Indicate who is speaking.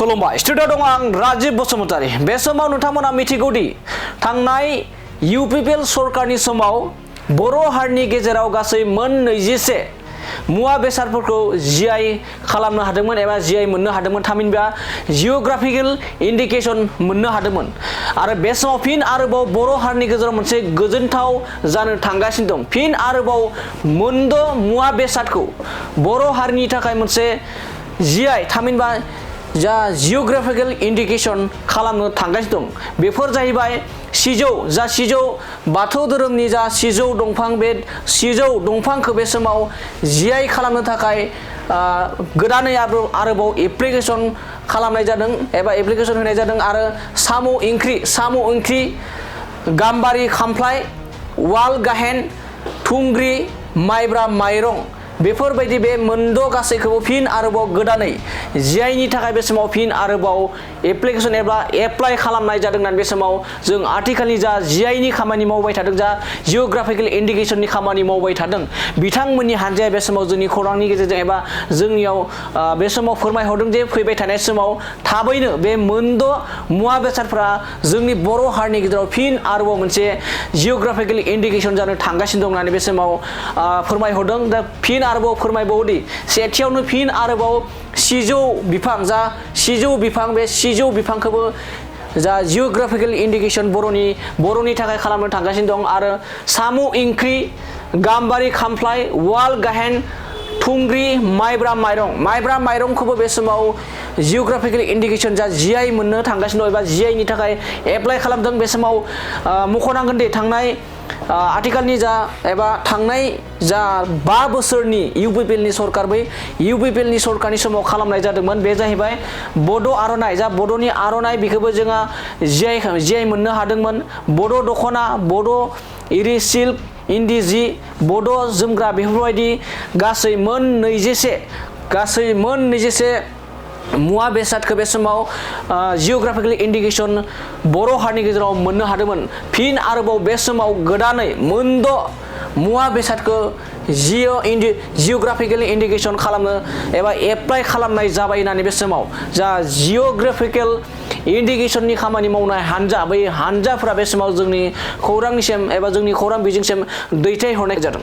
Speaker 1: खुलुमबाय स्टुडिअ दं आं राजीव बसुमतारी बे समाव नोंथांमोना मिथिगौदि थांनाय इउपिपिएल सरकारनि समाव बर' हारिनि गेजेराव गासै मोन 21 मुवा बेसादफोरखौ जीआई खालामनो हादोंमोन एबा जीआई मोननो हादोंमोन थामहिनबा जिअग्राफिकेल इन्डिकेशन मोननो हादोंमोन आरो बे समाव फिन आरोबाव बर' हारिनि गेजेराव मोनसे गोजोनथाव जानो थांगासिनो दं फिन आरोबाव मोनद' मुवा बेसादखौ बर' हारिनि थाखाय मोनसे जीआई थामहिनबा जा जिअग्राफिकेल इन्डिकेशन खालामनो थांगासिनो दं बेफोर जाहैबाय सिजौ बाथौ धोरोमनि जा सिजौ दंफां बे सिजौ दंफांखौ बे समाव जीआई खालामनो थाखाय गोदानै आरोबाव एप्लिकेशन खालामनाय जादों एबा एप्लिकेशन होनाय जादों आरो साम' ओंख्रि गाम्बारि खामफ्लाय वाल गाहेन थुंग्रि माइब्रा माइरं बेफोरबायदि बे मोनद' गासैखौबो फिन आरोबाव गोदानै जीआईनि थाखाय बे समाव फिन आरोबाव एप्लिकेशन एबा एप्लाइ खालामनाय जादों होननानै बे समाव जों आथिखालनि जा जीआईनि खामानि मावबाय थादों जा जिअग्राफिकेल इन्डिकेशननि खामानि मावबाय थादों बिथांमोननि हानजाया बे समाव जोंनि खौरांनि गेजेरजों एबा जोंनियाव बे समाव फोरमायहरदों जे फैबाय थानाय समाव थाबैनो बे मोनद' मुवा बेसादफोरा जोंनि बर' हारिनि गेजेराव फिन आरोबाव मोनसे जिअग्राफिकेल इन्डिकेशन जानो थांगासिनो दं होननानै बे समाव फोरमायहरदों दा फिन आरोबाव फोरमायबावोदि सेथियावनो फिन आरोबाव सिजौ बिफां बे सिजौ बिफांखौबो जा जिअग्राफिकेल इन्डिकेशन बर'नि थाखाय खालामनो थांगासिनो दं आरो साम' ओंख्रि गाम्बारि खामफ्लाय वाल गाहेन थुंग्रि माइब्रा माइरंखौबो बे समाव जिअग्राफिकेल इन्डिकेशन जा जीआई मोननो थांगासिनो दं एबा जीआईनि थाखाय एप्लाइ खालामदों बे समाव मख'नांगोन दि थांनाय आथिखालनि जा एबा थांनाय जा 5 बोसोरनि इउपिपिएलनि सरकार बै इउपिपिएलनि सरकारनि समाव खालामनाय जादोंमोन बे जाहैबाय बड' आर'नाइ जा बड'नि आर'नाइ बेखौबो जोंहा जीआई मोननो हादोंमोन बड' दख'ना बड' इरि सिल्क इन्दि जि बड' जोमग्रा बेफोरबायदि गासै मोन 21 मुवा बेसादखौ बे समाव जिअग्राफिकेल इन्डिकेशन बर' हारिनि गेजेराव मोननो हादोंमोन फिन आरोबाव बे समाव गोदानै मोनद' मुवा बेसादखौ जिअग्राफिकेल इन्डिकेशन खालामनो एबा एप्लाइ खालामनाय जाबाय होननानै बे समाव जा जिअग्राफिकेल इन्डिकेशननि खामानि मावनाय हानजा बै हानजाफोरा बे समाव जोंनि खौरांनिसिम एबा जोंनि खौरां बिजोंसिम दैथायहरनाय जादों।